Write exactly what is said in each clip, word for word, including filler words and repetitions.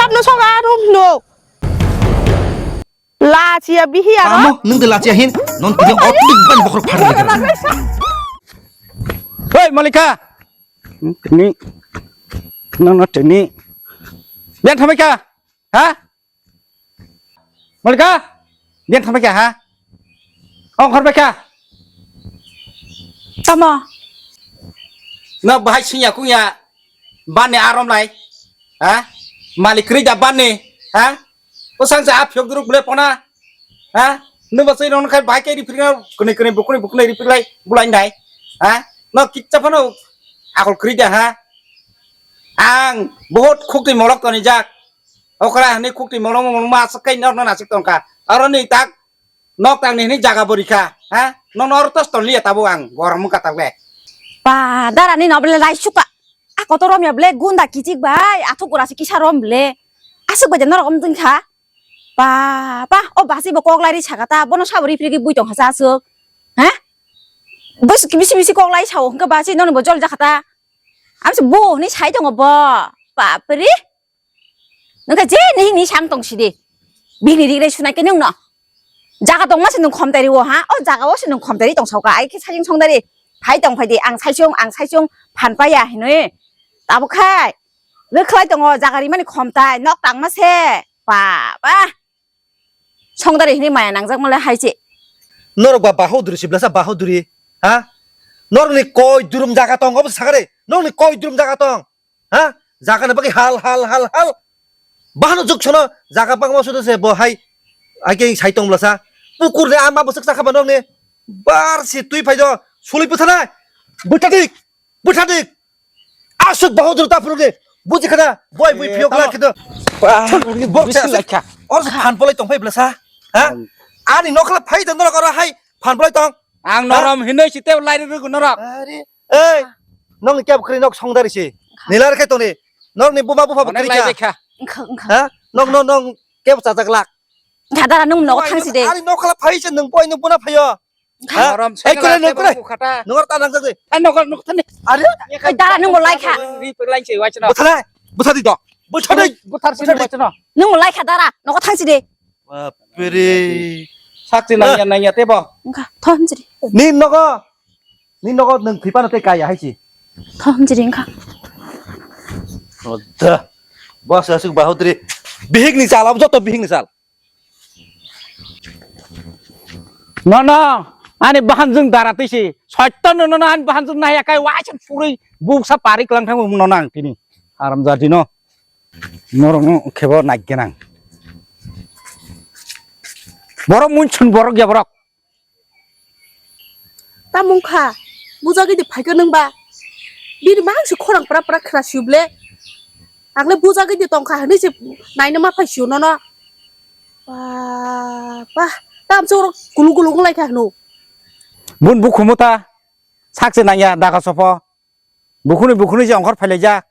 No soka rum no. Lachia bihi aro. Tamo, nwng de lachia hin, non tini otlik ban bokhorok phar lai kha. Hei, Malika! Tini, no, no, tini. Bian thamai kha, ha? Malika! Bian thamai kha, ha? Ong khor bai kha. Tamo? No, bahai singya kungya, ban ni arom lai, ha? Malik kri da ban ni, ha? O sang sa aphiyok duruk bole pona. Ha? Nwng bo chai rong khai bai kai ripri na, kwnwi kwnwi bukunwi bukunwi ripri lai bulai nai. Ha? No kitsa phano akol kwrwi da ha? Ang bohot khukti molok toni jak. Okra hani khukti molok molok ma aswk kai nok no nasik tongkha. Aro ni tak nok tang ni hini jaga bori kha. Ha? No no oro tos ton liya tabuk ang gorom wngkha tak le. Pa, dara ni no bole lai suka. A kotor rom ya bole gunda kichik bai, athuk ura si kisa rom bole. Aswk bai de norok om ding kha. Pa, pa, o basi bo kok lai ri saka ta, bono sabo ri phirigwi bui tong kha sa aswk. Ha? Bus bisi bisi kok lai sao, hwnkhe basi nono bo jol jakha ta. Amse bo hwnwi sai tongo bo. Bapre. Nokha je ni ni sang tong sidi. Bini ri ri sunai ke nung no. Jaga tong ma se nung khom tari o ha. O jaga o se nung khom tari tong sao ka. Ai khe sajing song dari. Phai tong phai di, ang sai sung, ang sai sung phan pa ya hinwi. Tabo khai. Rwkhlai tongo, jaga rimani khomtai, nok tangma se. Ba, ba. Songdari hini maya nangjak male hai se. Norok ba bahoduri siblasa bahoduri, ha? Norokni koi durum jaga tong, obo sakare. Norokni koi durum jaga tong, ha? Jaga na bagwi hal, hal, hal, hal. Bahano juk sono jaga bangma sudo se bo hai, hai ke sai tong blasa. Pukur de ama bwswk sakha ba norokni. Bar si twi phai do, suli bwthana. Bwtha dik. Bwtha dik. Aswk bahodur ta phunukdi. Buji khada. Boi bui phiyok la khido. Bor bisin sa laikha. Or sa phan polai tong phai blasa. Ha? Ani nokla phai tong norok oro hai phan polai tong. Ang norom hinoi site lai rwgwi norok. Are. Ei. Nong kya bukri nok songdari si. Nilar khe tongni. Nok ni buma bupha bukri kha. Wngkha, wngkha. Ha? Nok no nong kya bachajak lak. Wngkha dara nung nogo thangsi de. Ani nokla phai se nung boi nung buna phaio. Ha? Morom ei, kore, kore. Nokor ta nang jagde. Ai, nokor, nokor thani. Are? Ai, dara nung bo lai kha. Ri pe lai se wachno. Bwthar, bwthar di to. Bwthar di. Bwthar si wachno. Nung bo lai kha dara, nogo thangsi de. Bapre. Sakti nangya, nangya tebo. Wngkha, thon jiri. Ni nogo. Ni nogo nung thipano te kaya hai si. Thon jiri wngkha. Oda. Bos asuk bahodri. Bihik ni sal, ab joto bihik ni sal. Nono, ani bahanjwng dara twi si. Soitto nono ani bahanjwng nahya kai waisa phurwi buksa pari klang thangwi nono ang tini. Haramjadi no. Norokno khebo naigenang. Borok munchun borok ya borok. Tamo wngkha, bujagwi di phaikha nwng ba. Bini mang se khorang pra pra khna sio ble. Ang le bujagwi di tongkha hwnwi se naina ma phai sio nono. Ba, ba, tam se oro gulu gulu wng lai kha hwno. Bun bukhumu ta, sak se nangya daga sopo. Bukhuni bukhuni se ongkhor phai lai jak.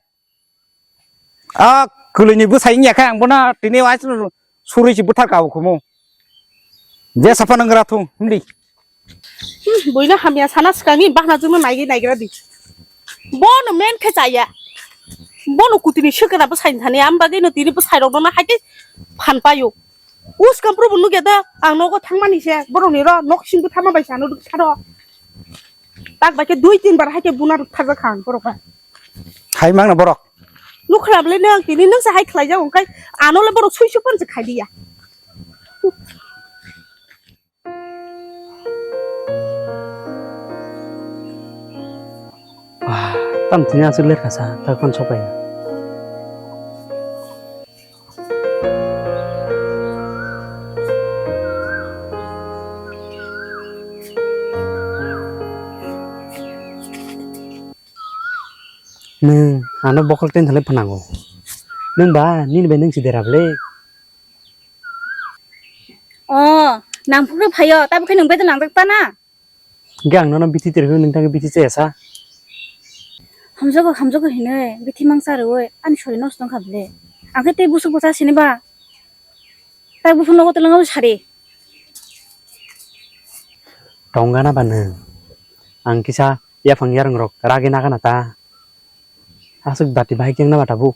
A kwlwini bwsai wngya khe ang bono tini waisa suri si bwthar ka o khumu. Je sapa nang gra thung himdi. Hmm, buino hamya sana swkangni bahna jwngno naigwi naigra di. Bono men khe chaya. Bono kutini swkra bwsai thani am bagwi no tini bwsai rokno haikhe phan paio. Uskang probo nukya da ang nogo thangmani se borokni ro nok singbo thangma bai sano rwk saro. Tak bai khe dui tin bar hai khe buna rwk thajak kha ang borok bai. Hai mangna borok. Nukha bwle nang tini nang sa hai khlai jak wngkai ano le borok sui sui phan se khai diya. Ah, tam tini aswk ler kha sa, tak phan sopai. Nwng ano bokol ten thalai phanango. Nwng ba nini bai nwng si dera bwle. O, nang phukre phaio, tabukhe nwng beto nangjak ta na? Hingke ang nono bithi tere phano nini thangke bithi chaya sa. Hamjago, hamjago hinwi bithi mangsa rwui ani sori nosto wngkha bwle. Ang khe tei busuk bo cha sini ba. Tai buphang nogo twlwng abo sari. Tong gana ba nwng. Ang kisa yaphang yarwng rok ragwi nagana ta. Aswk dati bahai khe wngna ba tabuk.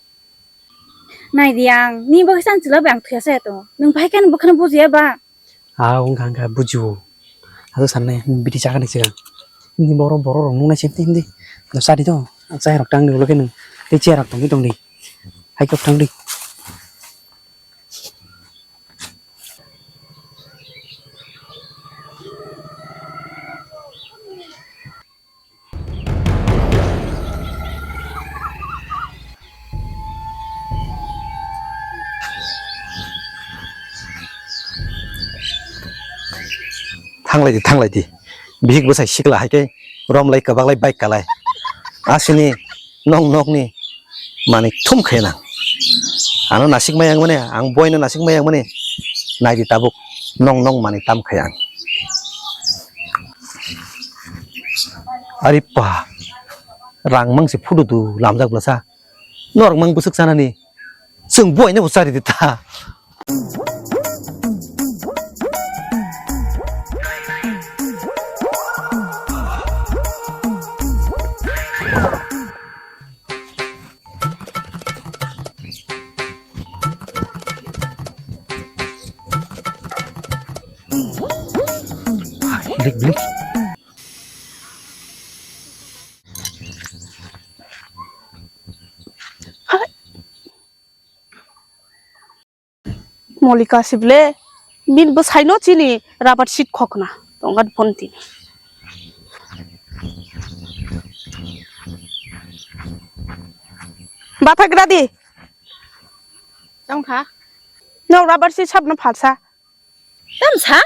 Nai di ang, ni bagwi chan chwla bai ang thuya saya tongo. Nwng bai khe ani bwkhano bujiya ba? Ah, wngkha, wngkha, bujiwo. Aswk sanai, bini chakani sigang. Hindi borok, borok rok nungnai sini hindi. No sadi to, ang chai rok tang di ulo khe nwng. Tei chair rok tongwi tong di. Hai kok tang di. Thanglai di, thanglai di. Bihik bwsai sikla hai khe romlai kwbaklai bike kalai. Asini nong nokni manwi thum khe nang. Ano nasik maya wngmani, ang boino nasik maya wngmani. Nai di tabuk nong nong manwi tam khe ang. Ari pa, rang mang se photo tu lamjak bwlasa. Norok mang bwswk chanani. Chwng boino bo chari di ta. Blik, blik. Molika sible, bini bwsaino chini rubber seat khokna tongkha phone tini. Bathagra di. Tongkha. No rubber seat sabno phalsa. Tamsa?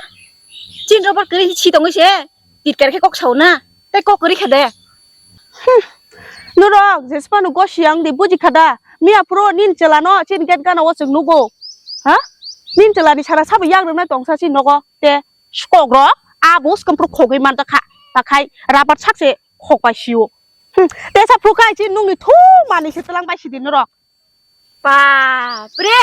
Chin rubber kwrwi si tongwi se. Titkar khe kok sao na. Tei kok kwrwi khe de. Hmm. Norok jesmano gosi ang di buji kha da. Miya phuru nin chwla no chin gate gana o chwng nugo. Ha? Nin chwla ni sara sabo yak rwna tongsa si nogo. Te skok rok abo skam phuru khogwi man kha. Takhai rubber sak se khok bai sio. Hmm. Te sa phuru khai chin nungni thu mani se tlang bai sidi norok. Bapre!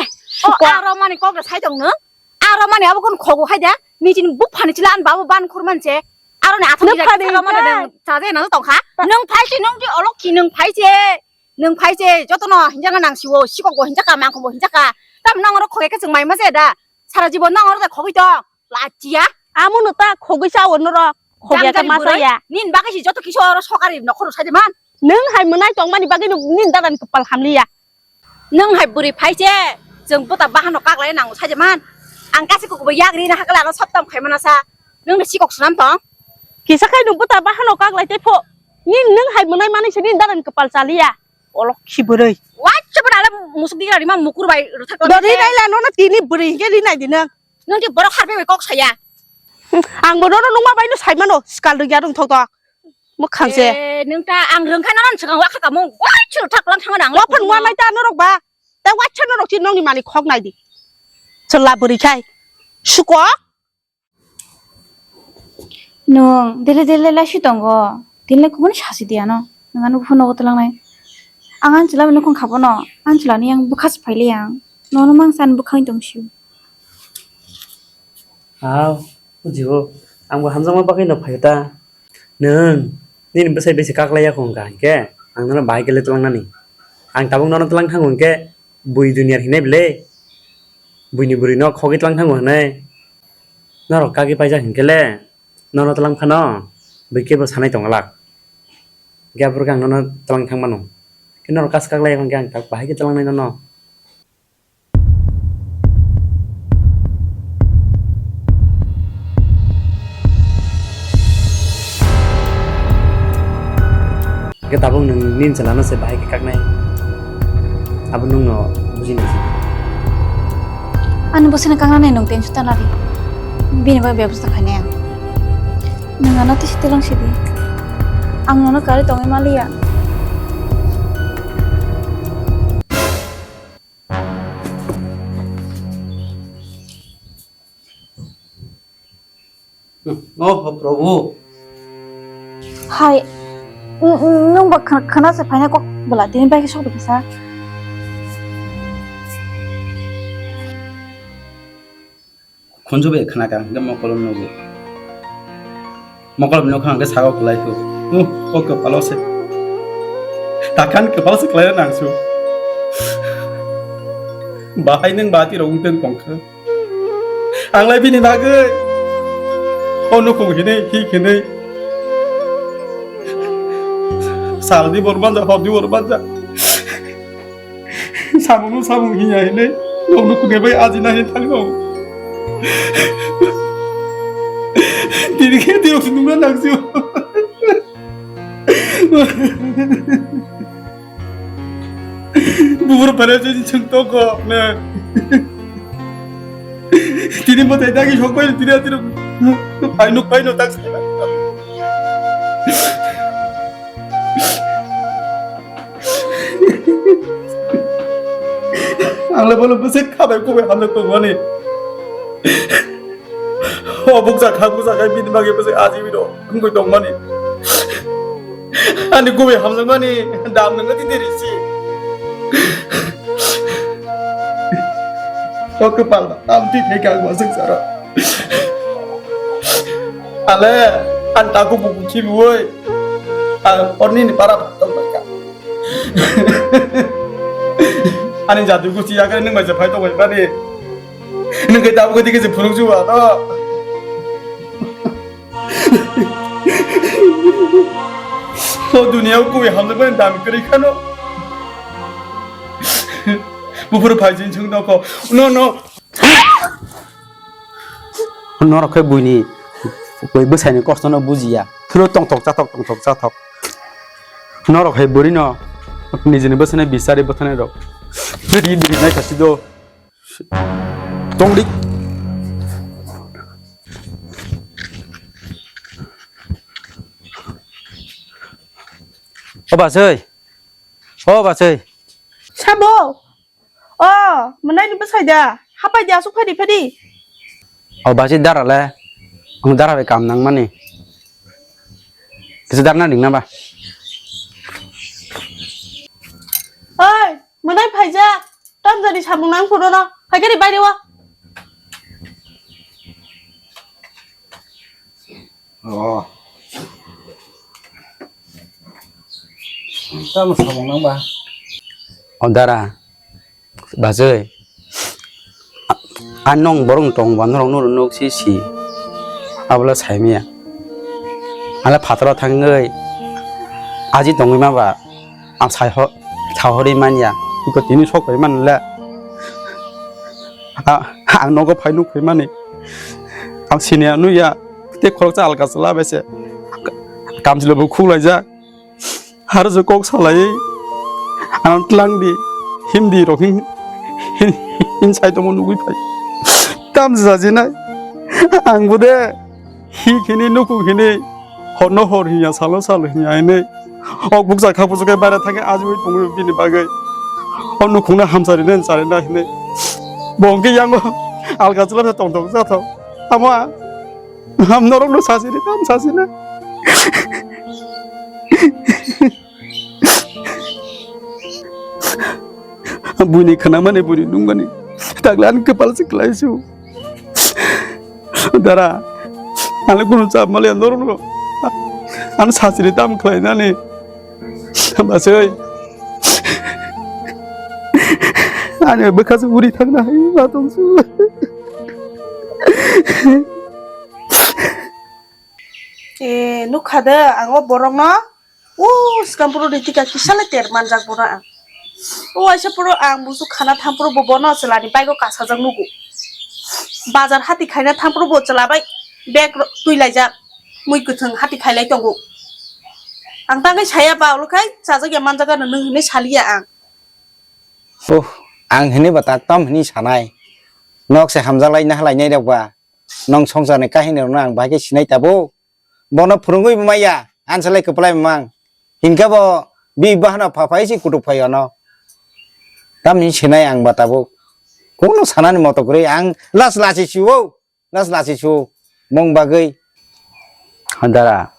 O Sukha. Aro mani kok da sai tong nung? Aro mani abo kon khogo hai da? Ni chini buk phani chila an babu ban khur man che. Aro ni athang Nung jira phani kisa mani ka? Nung chaje na tong kha. Ta- Nung phai che, nung che olok ki nung phai che. Nung phai che, joto no hinja na nang siwo, sikok go hinja ka, mangkho go hinja ka. Tam nang oro khoge ke chwng mai ma je da. Sara jibon nang oro da khogoi tong. Lachiya. Amo no ta khogoi sa o norok. Khogya Jam ka jani ma bwrwi. Saya. Nin bagwi si joto kisa oro sokari nokhoro sai de man. Nung hai mwnai tong mani bagwi no nin dadan kwpal hamliya. Nwng hai bwrwi phai se, chwng bwta bahano kaklai nango sai de man. Ang kaisa kukubo yagri na hakla ano soptam khai mana sa. Nwng de sikok swnam tong. Kisa khai nwng bwta bahano kaklai tei pho. Nin nwng hai mwnai manwi se nin dadan kwpal chaliya. Olok khi bwrwi. Wacha bwrwi ale musuk digra rima mukur bai rwthak Dori nai la nono tini bwrwi hingke ri nai di nwng. Nwng di borok harbe bai kok saya. Ang bo nono nungma bai no sai mano skal rwgya rung thok thok. Mwkhang se. Eh, nwng ta ang rwng kha nono swkang wa kha kamo. Wacha thak lang thang nang. Wa phan wa nai ta norok ba. Ta wacha norok chi nongni mani khok nai di. Chwla bwrwi khai. Sukok. Nwng dele dele lai si tongo. Tini lai kubuni sasi di ano. Nwng ano buphano nogo twlangnai. Ang ani chwla bai nukhung kha bono. Ani chwla ni yang bwkha se phai li yang. Nono mang san bwkhani tong sio. Aw, bujigo. Ang bo hamjakma bagwi no phaio ta. Nwng nini bwsai bisi kaklai ya kho wngkha hinkhe ang nono bahai khe le twlang nani. Ang tabuk nono twlang thango hinkhe bui duniya hinai bwle. Buini bwrwi no khogwi twlang thango hinai. Norok kagwi paijak hinkhe le nono twlang phano bui kebo sanai tong glak. Hinkhe aphuru khe ang nono twlang thang mano. Khe norok kas kaklai ya kho hinkhe ang tak bahai khe twlang nai nono. Khe tabuk nwng nini chwlano se bahai khe kaknai. Abo nwngno bujinai se. Ani bwswkno kaknani nwng tension ta nadi. Bini bai bebosta khainai ang. Nwng ano tisi twlang sidi. Ang nono karwi tongwi maliya. Oh, oh, Prabhu. Hai, n-, n-, nwng ba khna-, khna se phaina kok bwla tini bai khe sok kisa. Khunju bai khna ka, hwnkhe mokolom nugo. Mokolom nukha hwnkhe sago kwlai kho. Uh, o kwpalo se. Takhan kwpalo se kwlai nang su. Bahai nwng bati rok wngtong tongkha. Ang lai bini bagwi o nukhung hinwi, hik hinwi sal di bor manja, hor di bor manja. Samung no samung hinya hinwi, nokno kune bai ajina hinwi thangno. Tini khe tiro sundung na nangsio. Bubur pare je chwng toko ne. Tini mo tai dagi sok pai tini tiro. Ai nuk pai no tak. Ang le bolo bwswk khabai kubai hamjak tongmani. O bukjak kha, bukjak kha, bini bagwi bwswk aji bino wngwi tongmani. Ani kubai hamjakmani dam nangna di deri si. O kwpal ba tam ti thai kha ba swk sara. Ale, an taku buku khibiwi. Ang orni ni para tong bai kha. Ani jati gusti yakre nung bai se phai tong bai bani. Nung ke tabu ke dikhe se phunuk ju ba to. O duniya o kubai hamjakmani dam kwrwi khano. Buphuru phaijin chwng nokho. No, no. Norok khe buini, bui bwsaini kostono bujiya. Phiro tongthok chathok, tongthok chathok. Norok hai bwrwino nijini bwsano bichari bwthanai rok. Ri ri nai khasi do. Tongdi. O bachai. O bachai. Sabo. O, mwnai ni bwsai da. Hapai di asuk phadi phadi. O bachai dara le. Ang dara bai kam nang mani. Kisa dara na ding na ba. Oi, mwnai phaijak. Tamjani samung nang phuru no. Phaikari baire wa. Oh. Tamo samung nang ba? O dara, bachai. A, a nong borong tong ba norok noro nuk si si. Abla saimia. Ala phataro thangwi aji tongwi ma ba. Ang sai ho, sahori manya. Iko tini sok pai man le. A, ang nogo phai nuk phai mani. Ang sini anu ya. Te khorok cha alka sala bese. Kamsilo bo khulai ja. Har jo kok salai. Ang tlang di. Him di rok hin. Hin, hin sai tomo nugui phai. Tam jajinai. Ang bude. Hi khini nukhung khini horno hor hinya salo salo hinya hinwi. Ok bukjak kha bukjak khe baire thangwi ajugwi tongwi bini bagwi. O nukhungno hamchari nen chari na hinwi. Bo hwnkhe yango alga chwla tong tong jathok. Amo a ham norokno sasiri tam sasina. Buini khwnamani buini nungmani. Takle ani kwpal se klai su. Dara, ani kunu chap maliya norok no. Ani sasiri tam khlai nani. Basai. Ani bwkha se uri thang na hai ma tong su. E, nukha de, ang o borok no. O, swkang puro ri tika kisa le ter manjak bono ang. O, waisa puro ang busu khana thang puro bo bono chwla ni bike o kasajak nugo. Bazar hati khaina thang puro bo chwla bai bag ro-, twi laijak. Mui kwthwng hati khailai tongo. Ang tangwi saya ba ulo khai chajak ya manjak ano nwng hinwi saliya ang. Oh, ang hinwi ba tak tam hinwi sanai. Nok se hamjak lai na halai nai rok ba. Nong songchar ni kahini rok no ang bahai khe sinai tabuk. Bono phwrwngwi bo maya, ansalai kwplai mang. Hinkhe bo bi bahano pha phai si kutuk phai ono. Tamni sinai ang ba tabuk. Kuno sanani moto kwrwi ang las lasi siwo, las lasi siwo. Mong bagwi. Dara,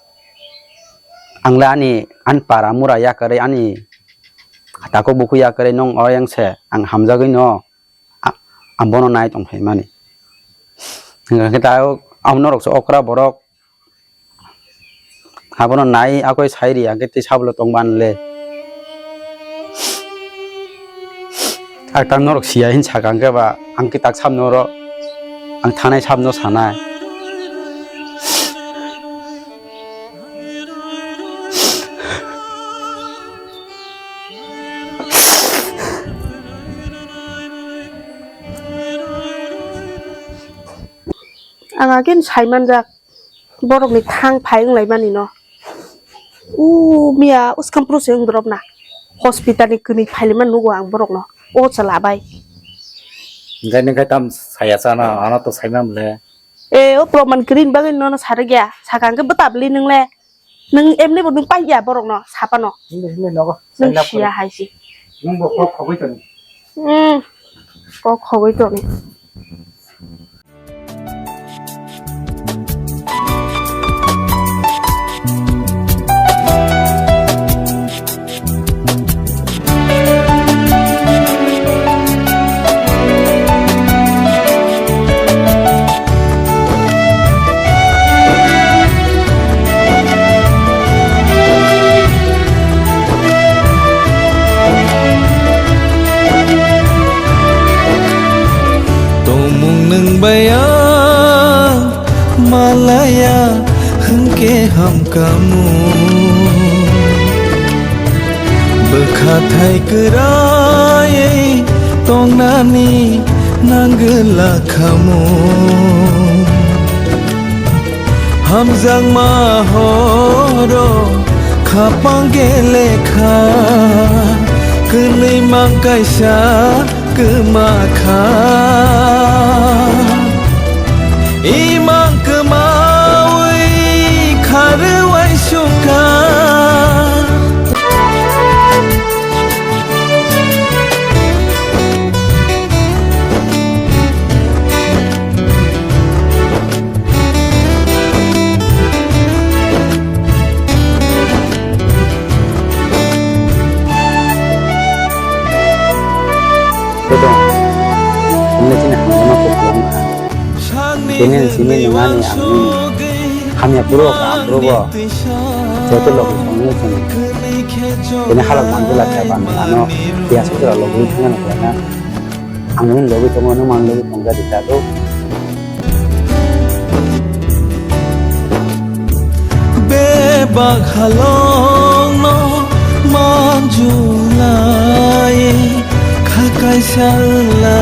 ang le ani, ani para mura yakarwi, ani takok buku yakarwi nong oyang se ang hamjagwi no. A-, ang bono nai tong phai mani. Hingkha khe ta amo norok se okra borok. Abono nai akoi sai ri, hingkhe tei sablo tong ban le. Ak ta norok siya hin saka hwnkhe ba, ang khe tak samno oro, ang thanai samno sanai. Ang agin saimanjak, borokni thang phai wnglaimani no. U miya uskang pro se wng drop na. Hospital ni kwnwi phailaima nugo ang borokno. O chwla bai. Hingke ningke tam saya sana, ano to saimam le. E, o proman kwrwini bagwi nono sarigya. Saka hwnkhe bwtabli nwngle. Nwng emni bo nwng paiya borokno, sapano. Hindi, hindi, nogo. Nwng siya hai si. Nwng bo kok khogwi toni. Hmm. Kok khogwi toni. Tongmung nwng bai ang malaya hwnkhe hamkamu. Bwkha thai kwrwi tongnani nangwla khamu. Hamjakma horo khapang gelekha, kwnwi mang kaisa kwma kha. Imang kwmawi kharwi sukha. Tei dong, hwnwi chini hamjakma kok kwlwng kha. Tini simi nungani ang nini hamya puro kaham puro bo joto logi songwi chwng tini halok manjula khe bang ano tiya sujra logi thangna nukla na ang nini logi tongo nung mang logi tongja di ta do. Bebak halokno manjulai kha kaisa wngla.